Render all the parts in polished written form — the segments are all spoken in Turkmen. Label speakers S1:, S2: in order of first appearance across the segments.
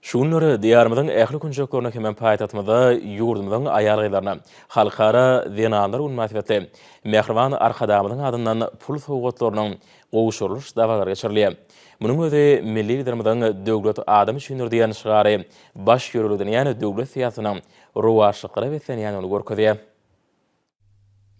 S1: Şu günler Diýarymyzyň ähli künjeklerinde hemem paýtagtymyzda ýurdumyzyň aýal-gyzlaryna Halkara zenanlar güni mynasybetli mähriban Arkadagymyzyň adyndan pul sowgatlarynyň gowşurylyş dabaralary geçirilýär. Munuň özi milli Liderimiziň Döwlet adam üçindir diýen şygary baş ýörelge edinýän döwlet syýasatynyň rowaçlyklara beslenýändigini görkezýär.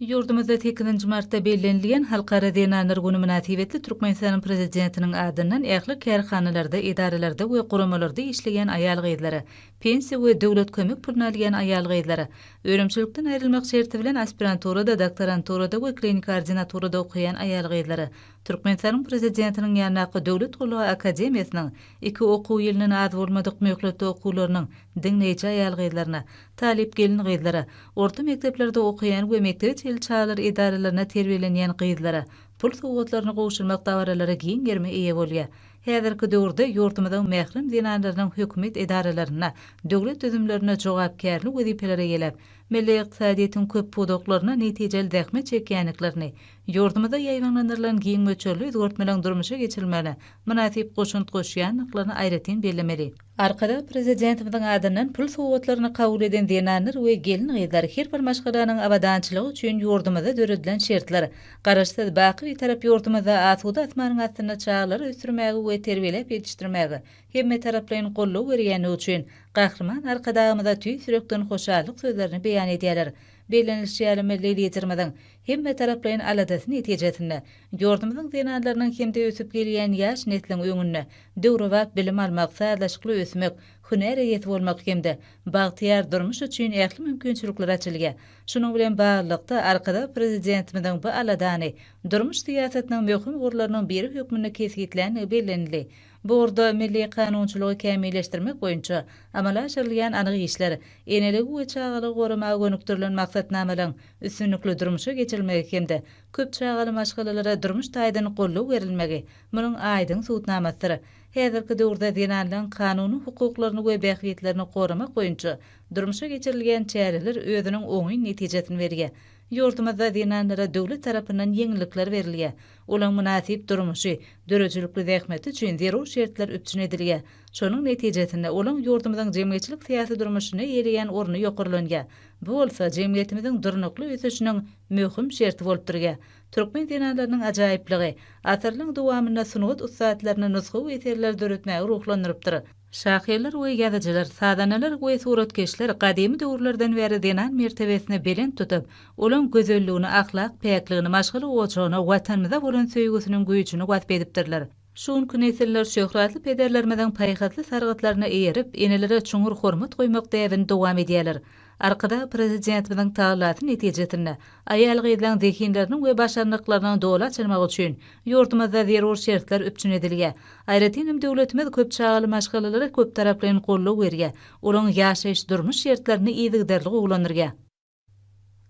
S2: Ýurdumyzda sekizinji martda bellenilýän Halkara zenanlar güni mynasybetli Türkmenistanyň Prezidentiniň adyndan ähli kärhanalarda, edaralarda we guramalarda işleýän aýal-gyzlara, pensiýa we döwlet kömek puluny alýan aýal-gyzlara, önümçilikden aýrylmak şerti bilen aspiranturada, doktoranturada we kliniki ordinaturada okaýan aýal-gyzlara, Türkmenistanyň Prezidentiniň ýanyndaky Döwlet gullugy akademiýasynyň iki okuw ýylyndan az bolmadyk möhletde okuwlarynyň diňleýji aýal-gyzlaryna, talyp gelin-gyzlara, orta mekdeplerde okaýan we mekdebe çenli çagalar edaralarynda terbiýelenýän gyzlara pul sowgatlaryny gowşurmak dabaralary giň gerime eýe bolýar. Häzirki döwürde ýurdumyzyň mährem zenanlarynyň hökümet edaralarynda, döwlet düzümlerinde jogapkärli wezipeleri eýeläp, milli ykdysadyýetiň köp pudaklarynda netijeli zähmet çekýändiklerini, ýurdumyzda ýaýbaňlandyrylan giň möçberli özgertmeleriň durmuşa geçirilmegine mynasyp goşant goşýandyklaryny aýratyn bellemeli. Arkadag Prezidentimiziň adyndan pul sowgatlaryny kabul eden zenanlar we gelin-gyzlar her bir maşgalanyň abadançylygy üçin ýurdumyzda döredilen şertler, Garaşsyz, baky Bitarap ýurdumyzda asuda asmanyň astynda çagalary ösdürmäge we terbiýeläp ýetişdirmäge hemmetaraplaýyn goldaw berýändigi üçin Gahryman Arkadagymyza tüýs ýürekden hoşallyk sözlerini beýan edýärler. Bellenilişi ýaly, milli Liderimiziň hemmetaraplaýyn aladasy netijesinde, ýurdumyzyň zenanlarynyň hem-de ösüp gelýän ýaş nesliň öňünde döwrebap bilim almak, sazlaşykly ösmek, hünär eýesi bolmak hem-de bagtyýar durmuş üçin ähli mümkinçilikler açylýar. Şunuň bilen baglylykda, Arkadag Prezidentimiziň bu aladany durmuş syýasatynyň möhüm ugurlarynyň biri hökmünde kesgitländigi bellenildi. Bu ugurda milli kanunçylygy kämilleşdirmek boýunça amala aşyrylýan anyk işler, eneligi we çagalygy goramaga gönükdirilen maksatnamalaryň üstünlikli durmuşa geçirilmegi hem-de köp çagaly maşgalalara durmuş taýdan goldaw berilmegi munuň aýdyň subutnamasydyr. Häzirki döwürde zenanlaryň kanuny hukuklaryny we bähbitlerini goramak boýunça durmuşa geçirilýän çäreler özüniň oňyn netijesini berýär. Ýurdumyzda zenanlara döwlet tarapyndan ýeňillikler berilýär. Olaryň mynasyp durmuşy, döredijilikli zähmeti üçin zerur şertler üpjün edilýär. Şonuň netijesinde, olaryň ýurdumyzyň jemgyýetçilik-syýasy durmuşynda eýeleýän orny ýokarlanýar. Bu bolsa jemgyýetimiziň durnukly ösüşiniň möhüm şerti bolup durýar. Türkmen zenanlarynyň ajaýyplygy asyrlaryň dowamynda sungat ussatlaryny nusgawy eserleri döretmäge ruhlandyrypdyr. Şahyrlar we ýazyjylar, sazandalar we suratkeşler gadymy döwürlerden bäri zenan mertebesini belent tutup, olaň gözelligini, ahlak päkligini, maşgala ojagyna, Watanymyza bolan söýgüsiniň güýjüni wasp edipdirler. Şu günki nesiller şöhratly pederlerimiziň paýhasly sargytlaryna eýerip, enelere çuňňur hormat goýmak däbini dowam edýärler. Arkadag Prezidentimiziň tagallasy netijesinde, aýal-gyzlaryň zehinleriniň we başarnyklarynyň doly açylmagy üçin ýurdumyzda zerur şertler üpjün edilýär. Aýratyn hem döwletimiz köp çagaly maşgalalara köptaraplaýyn goldaw berýär, olaryň ýaşaýyş-durmuş şertlerini yzygiderli gowulandyrýar.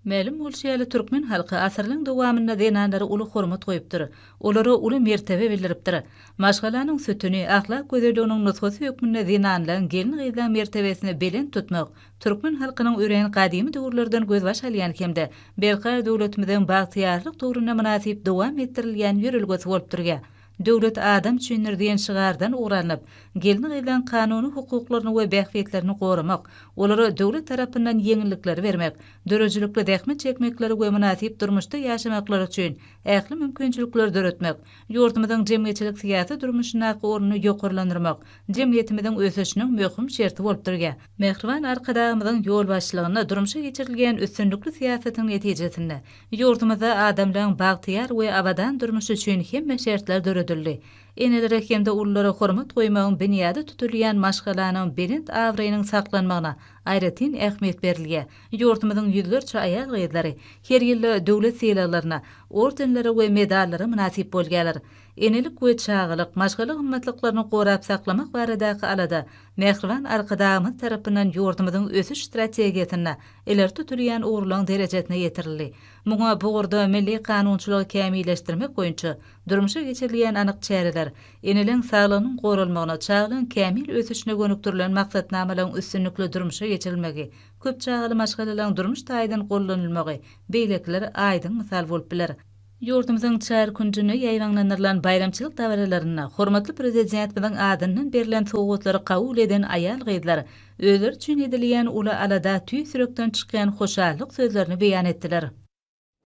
S2: Mälim bolşy ýaly, türkmen halky asyrlaryň dowamynda zenanlara uly hormat goýupdyr, olara uly mertebe bildiripdir. Maşgalanyň sütüni, ahlak gözelliginiň nusgasy hökmünde zenanlaryň, gelin-gyzlaryň mertebesini belent tutmak türkmen halkynyň örän gadymy döwürlerden gözbaş alýan hem-de Berkarar döwletimiziň bagtyýarlyk döwründe mynasyp dowam etdirilýän ýörelgesi bolup durýar. Döwlet adam üçindir diýen şygardan ugur alnyp, gelin-gyzlaryň kanuny hukuklaryny we bähbitlerini goramak, olara döwlet tarapyndan ýeňillikleri bermek, döredijilikli zähmet çekmekleri we mynasyp durmuşda ýaşamaklary üçin ähli mümkinçilikleri döretmek, ýurdumyzyň jemgyýetçilik-syýasy durmuşyndaky ornuny ýokarlandyrmak jemgyýetimiziň ösüşiniň möhüm şerti bolup durýar. Mähriban Arkadagymyzyň ýolbaşçylygynda durmuşa geçirilýän üstünlikli syýasatyň netijesinde, Ýurdumyzda adamlaryň bagtyýar we abadan durmuşy üçin hemme şertler döredildi. Enelere hem-de ululara hormat goýmagyň binýady tutulýan maşgalanyň belent abraýynyň saklanmagyna aýratyn ähmiýet berilýär. Ýurdumyzyň ýüzlerçe aýal-gyzlary her ýylda döwlet sylaglaryna, ordenlere we medallara mynasyp bolýarlar. Enelik we çagalyk, maşgala gymmatlyklaryny gorap saklamak baradaky alada mähriban Arkadagymyz tarapyndan ýurdumyzyň ösüş strategiýasynda ileri tutulýan ugurlaryň derejesine ýetirildi. Muňa bu ugurda milli kanunçylygy kämilleşdirmek boýunça durmuşa geçirilýän anyk çäreler, eneleň saglygynyň goralmagyna, çagalaryň kämil ösüşine gönükdirilen maksatnamalaryň üstünlikli durmuşa geçirilmegi, köp çagaly maşgalalaryň durmuş taýdan goldanylmagy, beýlekiler aýdyň mysal bolup biler. Ýurdumyzyň çar künjünde ýaýbaňlandyrylan baýramçylyk dabaralarynda hormatly Prezidentimiziň adyndan berlen sowgatlary kabul eden aýal-gyzlar özleri üçin edilýän uly alada tüýs ýürekden çykýan hoşallyk sözlerini beýan etdiler.